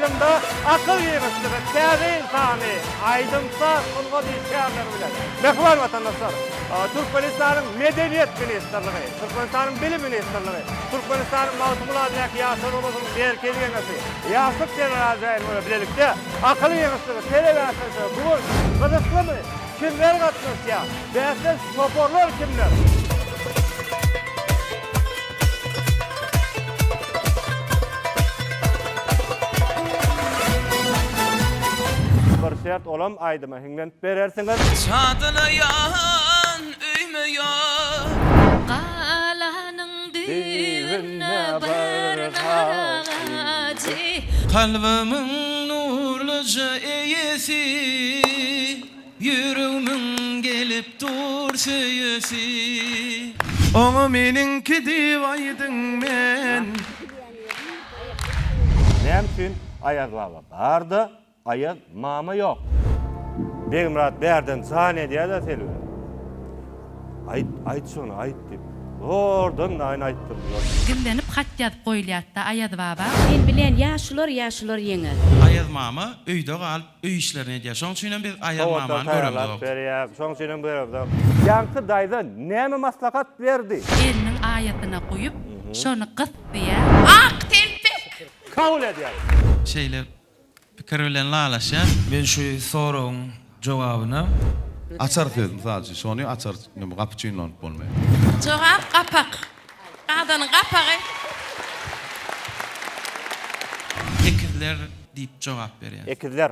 ýylynda Akyl giňişligi täze ýyl sany aýdym-saz sungat işgärleri bilen mähriban watandaşlar, Türkmenistanyň Medeniýet ministrligi, Türkmenistanyň Bilim ministrligi, Türkmenistanyň Magtymguly adyndaky Ýaşlar guramasynyň Merkezi Geňeşi, Ýaşlyk teleradioýaýlymy bilen bilelikde Akyl giňişligi telebäsleşigi bu gün gyzyklymy? Kimler gatnaşýar? Bäsdeş toparlar kimler? Bir şert olam aýdyma hiňlenip berersiňiz. Çadylaýan öýme ýok. Galanyň düýbünde bir nar agajy. Kalbymyň nurluja eýesi. Ýüregimiň gelip dur söýesi. Oňa meniňki diýip aýdyň men. Näme üçin Aýaz baba bar-da, Aýaz mama ýok? Begmyrat bärden jan edýär-de Selbi. Aýt, aýt şony, aýt diýip. Zordan daýyny aýtdyrdylar. Gizlenip hat ýazyp goýulýarda Aýaz baba. Men bilýän ýa şular ýa şular ýeňer. Aýaz mama öýde galyp öý işlerini edýär. Şoň üçinem biz Aýaz Sowatlar mamany taýýarlap göremzok. berýär. Şoň üçinem göremzok. Ýaňky daýza näme maslahat berdi? Eliniň aýasyna guýup, şony gys diýýär. Ak telpek! Kabul edýär. Şeýle Pikir bilen lalaşýas. Men şu soragyň jogabyna. Açar söz mysal üçin şony açar neme gapy üçin ulanyp bolmaýar. Jogap gapak. Gazanyň gapagy. Ekizler diýip jogap berýär. Ekizler.